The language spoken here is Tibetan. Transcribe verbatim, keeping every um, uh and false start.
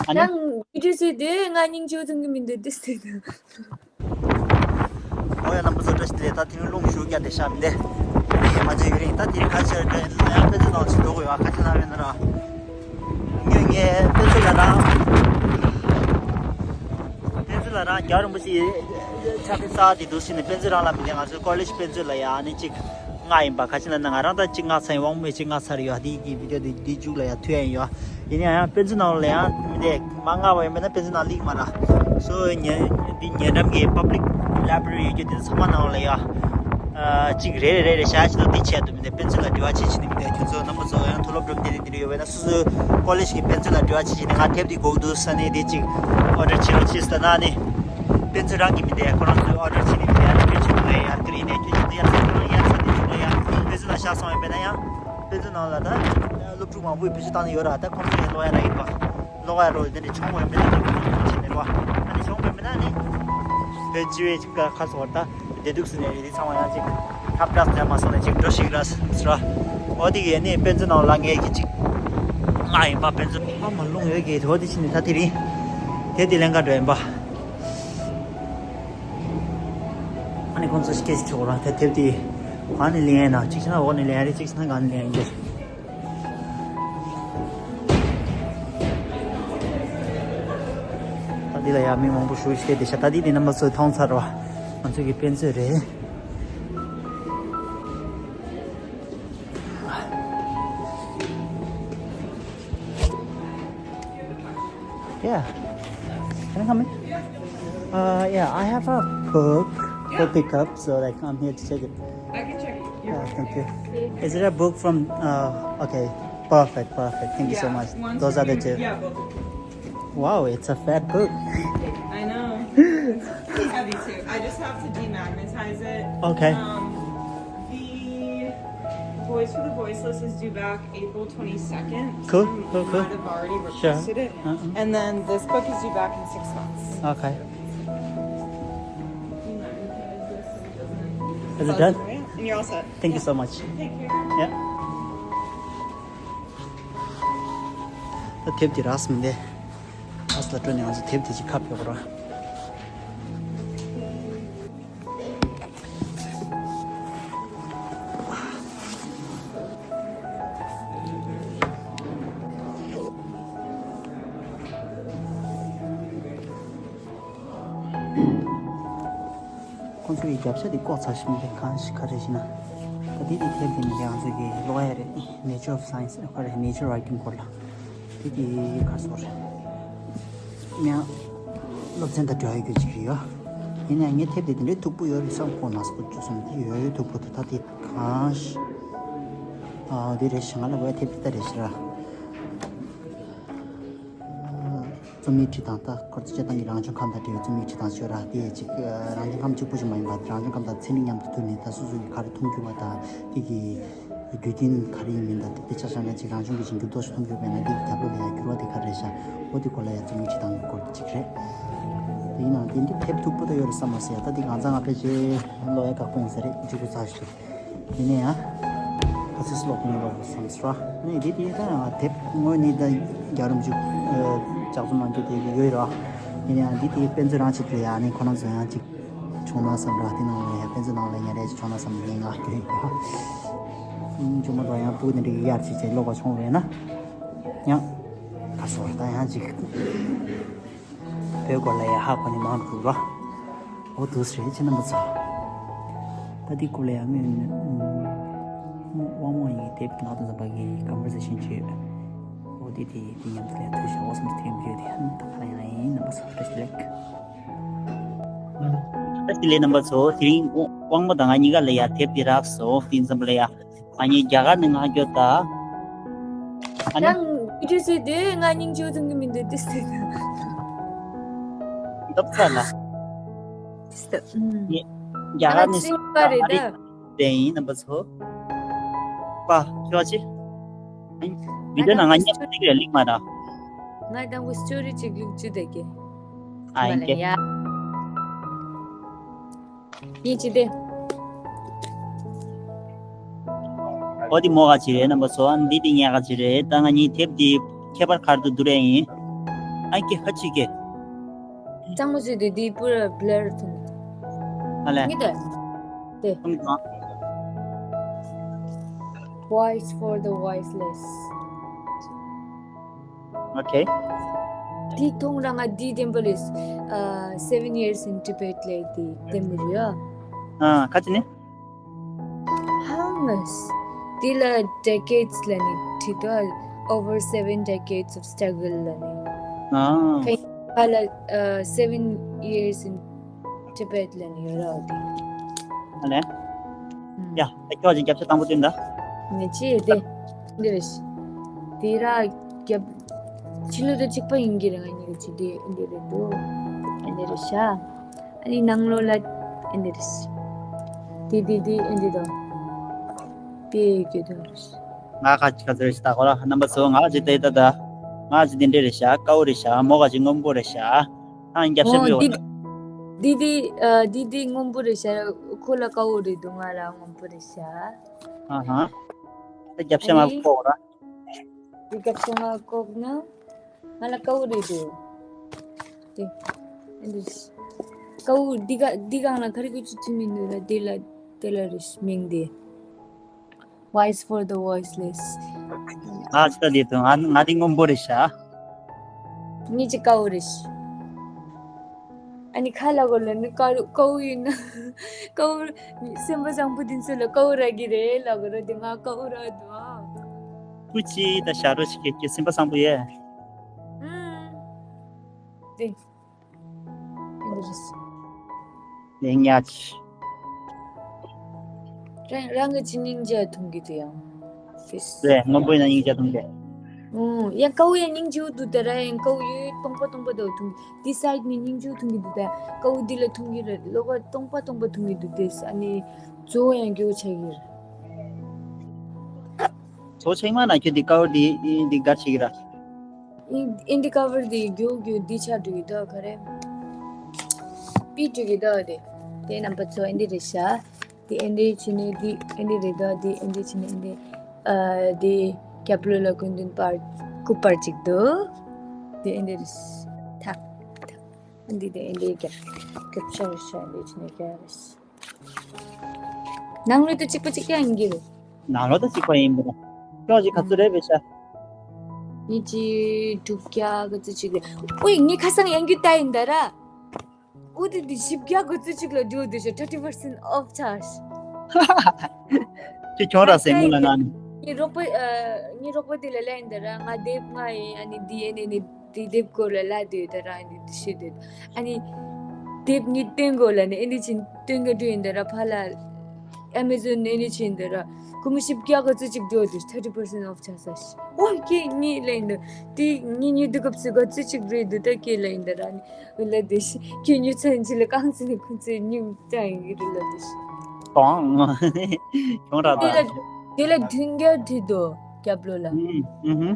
ཨ་ནི། ཁྱེད་རང་བི་ཌིའོ་བཟོས་དུས་ང་སྙིང་རྗེ་པོ་མཐོང་གི་མི་འདུག་དེ་ཟེར་འདུག་ཨོ་ཡ། རྣམ་པ་ཚོ་བཀྲ་ཤིས་བདེ་ལེགས། ད་དེ་རིང་རླུང་ཤུགས་རྒྱག་བསྡད་ཤག་མི་འདུག་ང་ཚོ་ཡུན་རིང་ད་དེ་རིང་ཁ་ཤས་རེ་ཡང་དཔེ་མཛོད་ནང་ཞིག་འགྲོ་དགོས་ཡོད། ཁ་ཤས་ལ་མེད་ན་ར། ངས་ངས་དཔེ་མཛོད་ལ་ར། དཔེ་མཛོད་ལ་ར་རྒྱལ་བ་རིན་པོ་ཆེའི་ཕྱག་དཔེ་གསར་པ་དེ་འདུག་ཟེར་ནས། དཔེ་མཛོད་རང་ལ་མི་འདུག་ང་ཚོའི་ཀོ་ལེཇ་དཔེ་མཛོད་ལ་ཡ་ཨ་ནི་གཅིག་མངགས་ཡིན་པ། ཁ་ཤས་ལ་ན་ང་རང་ད་གཅིག་མངགས་ཚར་ཡིན། དབང་མོས་གཅིག་མངགས་ཚར་ཡོད། དེ་གི་བི་ཌིའོ་དེ་འདི་མཇུག་ལ་ཡ་མཐུད་ཡ་ཡིན་ཡོད། ཡིན་ན་ཡང་དཔེ་མཛོད་ནང་ལ་ཡང་མི་འདུག་མ་མངགས་པ་ཡིན་པ་ན་དཔེ་མཛོད་ནང་སླེབས་མ་ར། སོ་ཉེ་འདི་ཉེ་འགྲམ་གྱི་པབ་ལིག་ལའེ་བྷ་རེ་རི་ཡོད་རྒྱུ་དེ་ཚང་མ་ནང་ལ་ཡ། ཨ་གཅིག་རེ་རེ་རེ་རེ་བཞག་བྱེད་དུ་འདི་བྱས་འདུག་མི་འདུག་དཔེ་མཛོད་ལ་འབྲེལ་བ་བྱེད་བྱེད་ནི་མི་འདུག་ཁྱོད་ཚོ་རྣམ་པ་ཚོ་ཡང་མཐོ་སློབ་འགྲིམ་དེ་རིང་འདི་རུ་ཡོད་པས་ན། སོ་སོའི་ཀོ་ལེཇ་གི་དཔེ་མཛོད་ལ་འབྲེལ་བ་བྱེད་བྱེད་ནི། ང་དེབ་འདི་དགོས་འདུག་ཟེར་ནས་དེ་གཅིག་ཨོ་ཌར་བྱེད་རོགས་བྱེད་ཟེར་ན་ནི། དཔེ་མཛོད་རང་གི་མི་འདུག་ཁོ་རང་ཚོའི་ཨོ་ཌར་བྱེད་ནི་མི་འདུག་ཁྱོད་ཆུང་ལས་ཡར་ཀི་རི་ནས་ཁྱོད་ཆུང་དུ་ཡར་ཚ་ཁོ་རང་ཡར་ཚ་དེ་ཆུང་ལ་ཡར་དཔེ་མཛོད་ལ་བཞག་སོང་ཡོད་པས་ན། ཡང་དཔེ་མཛོད་ནང་ལ་ད་སློབ་ཕྲུག་མང་པོས་བེད་སྤྱོད་བཏང་ནས་ཡོད་ར། ད་ཁོང་ཚོས་ཀློག་ཡ་ར་ཡིན་པ། ཀློག་ཡ་རོ་དེ་འདྲ་བྱུང་བ་ཡིན་པས་ན་དེ་ཁོང་ཚོས་བྱེད་ནས་རོ། ཨ་ནི་བྱུང་བ་ཡིན་པས་ན་ནི། བོད་སྤྱི་བའི་ཁ་སོ་ད་བདེ་སྡུག་སུ་ནས་རེད། དེ་ཚང་མ་ཡང་ཅིག་ཐབ་ཀྲག་དེ་མ་སོང་ནས་ཅིག་འགྲོ་ཞིག་ར་སོ་ར། འོ་དེ་གི་ནི་དཔེ་མཛོད་ནང་ལ་ངས་ཀྱི་ཅིག་མངགས་ཡིན་པ། དཔེ་མཛོད་ཨ་མ་རླུང་ཡོད་ཀྱི། འོ་དེ་ཕྱིན་ནས་ད་དེ་རིང་དེབ་དེ་ལེན་ག་འགྲོ་ཡིན་པ། ཨ་ནི་ཁོང་ཚོ་སྐད་ཆ་ཆོག་ར། ད་དེབ་དེ་གང་ནས་ལེན་ཡིན་ན། གཅིག་བྱས་ན་འོག་ནས་ལེན་ཡ་རེད། གཅིག་བྱས་ན་གང་ནས་ལེན་ཡིན་གྱི། ད་འདི་ལ་ཡ་མི་མང་པོ་ཞེ་པོ་ཅིག་བསྡད་ཤག་ད་འདི་དེ་རྣམ་པ་ཚོས་མཐོང་ཚར་བ། ང་ཚོ་གི་དཔེ་མཛོད་རེད། Yeah. Can I come in? Uh, yeah, I have a book for pickup, so, like, I'm here to check it. I can check it. Yeah, thank you. Is it a book from? Uh, okay, perfect, perfect. Thank you so much. Those are the two. Yeah, both. Wow, it's a fat book. I know. It's heavy too. I just have to demagnetize it. Okay. Um, the Voice for the Voiceless is due back April twenty-second. Cool, cool, cool. Might have already requested it. Uh-uh. And then this book is due back in six months. Okay. Is it done? And you're all set. Thank you so much. Take care. Yeah. ད་དེབ་དེ་རག་སོང་། ཨ་སི་ལ་སྤྲོ་ནས་ང་ཚོ་དེབ་དེ་ཅིག་ཁ་ཕྱེ་དགོས་ར། ཁོང་ཚོའི་རྒྱབ་ཤ་དེ་བཀོག་ཚར་ཤག་མི་འདུག་གང་ཞིག་ག་རེ་ཞིག་ན། ད་དེ་དེ་ཐེབས་དེ་མི་འདུག་ང་ཚོ་གི་ཀློག་ཡ་རེད། Nature of Science ག་རེ། Nature Writing སྐོར་ལ། དེ་དེ་ག་སོགས་རེད། ཡང་སློབ་ཚན་དང་འབྲེལ་བ་ཡོད་རྒྱུ་ཅིག་རེད་ཡ། ཡིན་ནའང་ངས་ཐེབས་དེ་དེ་འདྲའི་མཐུག་པོ་ཡོད་རེད་བསམ། ཁོ་ན་སོ་བཅུ་གསུམ་དེ་ཡོད་ཡོད་མཐུག་པོ་འདུག་ད་དེ་གང་ཞིག་ཨ་དེ་རེད་ཤག་ང་ལ་བས་ཐེབས་དེ་ད་རེད་ཤག་ར། རྩོམ་ཡིག་བྲིས་སྟངས། ད་ཁོ་ཚོ་སྤྱིར་བཏང་གི་རང་བྱུང་ཁམས་དང་འབྲེལ་བའི་རྩོམ་ཡིག་བྲིས་སྟངས་ཤོད་ར། དེ་ཅིག་རང་བྱུང་ཁམས་གཅིག་པུ་ཞིག་མ་ཡིན་པར་རང་བྱུང་ཁམས་དང་ཚན་རིག་མཉམ་དུ་ཐུག་ནས་ད་སོ་སོ་གི་ག་རེ་མཐོང་གྱུར་པ་དང་། དེ་གི་རྒྱུ་རྐྱེན་ག་རེ་ཡིན་མིན་དང་། དེ་ཆ་བཞག་ན་ཅིག་རང་བྱུང་གི་ཅིག་འགྱུར་ལྡོག་ཞིག་མཐོང་གྱུར་པ་ཡིན་ན། དེ་གི་རྒྱབ་ལོགས་ལ་ཡ་འགྱུར་བ་དེ་ག་རེ་རེད་ཤག་འོ་དེ་སྐོར་ལ་ཡ་རྩོམ་ཡིག་བྲིས་སྟངས་ཀྱི་སྐོར་གཅིག་རེད། དེ་ཡིན་ནའང་དེ་འདྲའི་ཐེབས་མཐུག་པོ་ད་ཡོད་རེད་བསམ་མ་སོང་ཡ། ད་དེ་གང་ཚང་ང་ཕལ་ཆེར་ཀློག་ཡ་ཁག་པོ་ཡིན་ས་རེད། མཇུག་གུ་ཚར་ཞིག་ཡིན་ན་ཡང་ཁ་སིས་ཀློག་གི་ཡོད་བསམ་སོང་། ཨ་ནི་འདི་དེ་ད་དེབ་དངོས་གནས་ད་རྒྱལ་བ་རིན་པོ་ཆེ་ལྕགས་རྩོམ་གནང་རྒྱུ་དེ་ཡོད་ར། ཡིན་ཡང་འདི་དེ་དཔེ་མཛོད་རང་ཆེད་དུ་ཡ་ཨ་ནི་ཁོ་རང་ཚོ་ཡང་ཅིག་བྱུང་ན་བསམ་ར། དེ་ནང་ལ་ཡ་དཔེ་མཛོད་ནང་ལ་ཉར་ཡ་ཅིག་བྱུང་ན་བསམ་ངས་ངག་སྐྱོ་ཡོད་ཡ། མཇུག་མ་འགྲོ་ཡང་སྤུ་གུ་དེ་འདྲ་གི་ཡར་ཅིག་བྱས་ཀློག་པ་བྱུང་བས་ན་ཡང་ཁ་སོ་ད་ཡང་ཅིག་བོད་སྐོར་ལ་ཡ་ཧ་གོ་ནི་མང་དུ་ར། འོ་འདུག་སེ་རེད་ཁྱེད་རྣམ་པ་ཚོ། ད་འདི་སྐོར་ལ་ཡང་དངོས་ནས་དབང་མོ་ཡི་དེབ་ནང་དུ་འཛོམས་པ་གི་ཀོན་ཝར་སེ་ཤན་ཅིག་ཡོད། འོ་དེ་དེ་དེ་མཉམ་དུ་ལ་ཐུག་ཤག་འོ་བསམ་དུ་ཐེངས་ཡོད་དེ། ད་ག་ཡང་ཡིན། རྣམ་པ་ཚོ་བཀྲ་ཤིས་བདེ་ལེགས། བཀྲ་ཤིས་བདེ་ལེགས་རྣམ་པ་ཚོ། དེ་རིང་དབང་མོ་དང་ང་གཉིས་ཀ་ལ་ཡ་དེབ་དེ་རག་སོང་། དེ་འཛོམས་པ་ལ་ཡ། ང་གཉིས་རྒྱ་གར་ནས་མངགས་རྒྱུ་ད། ཨ་ནི། ཡང་བི་ཌིའོ་བཟོས་དུས་ང་སྙིང་རྗེ་པོ་མཐོང་གི་མི་འདུག་དེ་ཟེར་འདུག་སྟབས་ཚ་ལ། དེ་ཟེར། ཨུམ། ངས་རྒྱ་གར་ནས་ང་ཚོ་པ་རེད་ད། དེ་ཡིན་རྣམ་པ་ཚོ། པ། ཁྱོད་ཅི། ཨ་ནི། བི་ཌིའོ་ནང་ང་ཉག་གཅིག་རེ་ལིག་མ་ར། ང་དང་པོ་སི་ཊོ་རི་གཅིག་ལིག་བཅུ་དེ་གི། ཨ་ཡིན་ཀྱེ། ཡ། ཡིན་ཅི་སྟེ། ཨོ་དེ་མོ་ག་ཅི་རེད་རྣམ་པ་ཚོ། ཨ་འདི་དེ་ངས་ག་ཅི་རེད། ད་ང་གཉིས་དེབ་དེ་ཁྱད་པར་ག་རེ་འདུག་བསྡུར་ཡ་ཡིན། ཨ་ཀེ་ཧ་ཅི་ཀེ། གཙང་མ་ཟེར་དེ་དེ་པུ་ར་བླར་ཐུང་། ཨ་ལེ། ངེད་དེ། དེ། ཐུང་ཐང་། Voice for the voiceless. Okay. དེ་ཐུང་ར་ང་དེ་དེམ་པོ་ལེས། ཨ། Seven years in Tibet ལེ་དེ་དེམ་རུ་ཡ། ཨ། ཁ་ཅི་ནི། How much? དེ་ལ་decades ལ་ནི་ཁྲིད་དོ། Over seven decades of struggle ལ་ནི། ཨ། ཕ་ལ་ཨ། Seven years in Tibet ལ་ནི་ཡོད་ར་དེ། ཨ་ལེ། ཡ། ད་ཁྱོད་ཅིག་རྒྱབ་ཆ་དང་པོ་སྟོན་ད། ངས་ཅི་དེ། འདི་རེད། དེ་ར་རྒྱབ། ཕྱི་ལོགས་དེ་གཅིག་པ་ཡིན་གྱི་རེད། ང་གཉིས་ཀྱི་དེ་འདི་རེད་འདུག་འདི་རེད་ཤག་ཨ་ནི་ནང་ལོགས་ལ་ཨེ་འདི་རེད། དེ་དེ་དེ་ཨེ་འདི་དང་། དེ་གྱོད་དོ་རེད། ང་ཁ་ཁ་ཚར་ཞིག་ད་གོ་ར་རྣམ་པ་ཚོ། ང་ཅི་དེ་ད་ད། ང་ཅི་དེ་འདྲ་རེད་ཤག་དཀའ་བོ་རེད་ཤག་མོ་ག་ཅི་སྔོན་པོ་རེད་ཤག་ཨ་རྒྱབ་ཤ་ཨོ་པོ་དེ་དེ་དེ་ཨ་དེ་དེ་སྔོན་པོ་རེད་ཤག་ཁོ་ལ་དཀའ་བོ་རེད་འདུག་ང་ལ་སྔོན་པོ་རེད་ཤག་ཨ་ཧ། ད་རྒྱབ་ཤ་མ་ཨ་ནི་ཕོག་ར། དེ་སྐབས་སུ་ང་ལྐོག་ན། ང་ལ་དཀའ་བོ་རེད་འདུག་དེ། ཨེ་འདི། དཀའ་བོ་འདི་ག་འདི་གང་ལ་ཁ་རི་ཁུ་ཆུ་ཐུ་མི་འདུག་ལ་དེ་ལ་དེ་ལ་རེད་མིང་དེ། Voice for the voiceless. ང་ཅི་ད་དེ་དུ་ང་ང་དེ་སྔོན་པོ་རེད་ཤག་ངེད་ཅི་དཀའ་བོ་རེད་ཤག་ཨ་ནི་ཁ་ལ་གོ་ལ་ནི་དཀའ་དཀའ་བོ་ཡིན་ན། དཀའ་བོ། སེམས་པ་བཟང་པོ་དེ་ཚོ་ལ་དཀའ་བོ་རག་གི་རེད་ལ་གོ་ར་དེ་ང་དཀའ་བོ་རག་འདུག་ཨ། ཀུ་ཅི་ད་ཞག་རོ་ཞིག་གི་སེམས་པ་བཟང་པོ་ཡེ། ཨུམ། དེ། དེ་འདྲ་རེད། ལེགས་ཉག་ཅིག་རང་རང་གི་ཅི་སྙིང་རྗེ་མཐོང་གི་འདུག་ཡང་། ཕིས། རེད། སྔོན་པོ་ཡིན་ན་སྙིང་རྗེ་མཐོང་གི་ཨུ། ཡང་དཀའ་བོ་ཡང་སྙིང་རྗེ་བོ་འདུག་ད་ར་ཡང་དཀའ་བོ་ཡོད་སྟོང་པ་སྟོང་པ་འདུག་མཐོང་གི་འདི་སའིད་ནས་སྙིང་རྗེ་བོ་མཐོང་གི་འདུག་ད་དཀའ་བོ་འདི་ལ་མཐོང་གི་རེད་ལོ་ག་སྟོང་པ་སྟོང་པ་མཐོང་གི་འདུག་དེ་ཨ་ནི་གཙོ་བོ་ཡང་སྐྱོ་བོ་ཆགས་ཀྱི་རེད། གཙོ་ཆེན་མ་ན་ཁྱོད་འདི་དཀའ་བོ་འདི་འདི་དགའ་ཆེ་གི་ར། ཨིན་ཨིན་འདི་ཀ་བར་འདི་རྒྱུ་རྒྱུ་འདི་ཆ་འགྲོ་གི་འདུག་ག་རེ། པི་འགྲོ་གི་འདུག་དེ། དེ་རྣམ་པ་ཚོ་ཨེ་འདི་རེད་ཤག་དེ་ཨེ་འདི་ཕྱི་ནས་འདི་ཨེ་འདི་རེད་འདུག་དེ་ཨེ་འདི་ཕྱི་ནས་ཨེ་འདི། ཨ་དེ་རྒྱབ་ལོགས་ལ་སྐུ་མདུན་པར་སྐུ་པར་ཅིག་འདུག་དེ་ཨེ་འདི་རེད། ཐག་ཐག་ཨེ་འདི་དེ་ཨེ་འདི་རྒྱབ་རྒྱབ་ཤ་རེད་ཤག་ཨེ་འདི་ཕྱི་ནས་རྒྱབ་རེད། ནང་ལོགས་དེ་གཅིག་པ་གཅིག་རྐྱང་ཡིན་གྱི་རེད། ནང་ལོགས་དེ་གཅིག་པ་ཡིན་པ་དང་། ཁྱོད་ཀྱི་ག་ཚོད་རེད་པས་ཤག་ངེད་ཀྱི་དྲུག་བརྒྱ་ག་ཚོད་ཅིག་རེད། ཨོ་ཡ་ངས་ཁ་སང་ཡང་རྒྱུ་ལྟ་ཡིན་ད་ར། ཨོ་དེ་འདི་བཞི་བརྒྱ་ག་ཚོད་ཅིག་ལ་འགྲོ་འདུག་ཤག thirty percent off charge། ཁྱོད་ཁྱོད་ར་སེ་མོ་ལ་ང་ནི། ངའི་རོགས་པ་ཨ་ངའི་རོགས་པ་དེ་ལ་ལན་ད་ར་ང་དེབ་ལྔ་ཡིན་ཨ་ནི་འདི་ཨེ་ནི་ནི་དེ་དེབ་སྐོར་ལ་ལ་དེ་ད་ར་ཨེ་ནི་དེ་ཤེས་དེ་ཨ་ནི་དེབ་གཉིས་སྟོན་དགོས་ལ་ནི་ཨེ་ནི་ཆིན་སྟོན་ག་འགྲོ་ཡིན་ད་ར་ཕ་ལ་ཨེ་མེ་ཛོན་ཨེ་ནི་ཆིན་ད་ར་ཁོ་མོ་བཞི་བརྒྱ་ག་ཚོད་ཅིག་འགྲོ་དུས་thirty percent off ཆགས་ས་ཤི་ཨོ་ཀེ་གཉིས་ལ་ཡིན་ད་དེ་གཉིས་གཉིས་དུ་སྐབས་སུ་ག་ཚོད་ཅིག་རེད་འདུག་ད་ཀེ་ལ་ཡིན་ད་ར་ཨ་ནི། ལ་དེ་ཁྱོད་ཉོ་ཚན་ཅི་ལ་རྐང་ཚིག་ནི་ཁུ་ཚེ་ཉུང་ཙང་ཡིན་གྱི་རེད་ལ་དེ། གང་། གང་ར་དེ་ལ་དེ་ལ་མཐུན་རྒྱལ་བྲིས་འདུག་རྒྱབ་ལོ་ལ། ཨུམ་ཨུམ།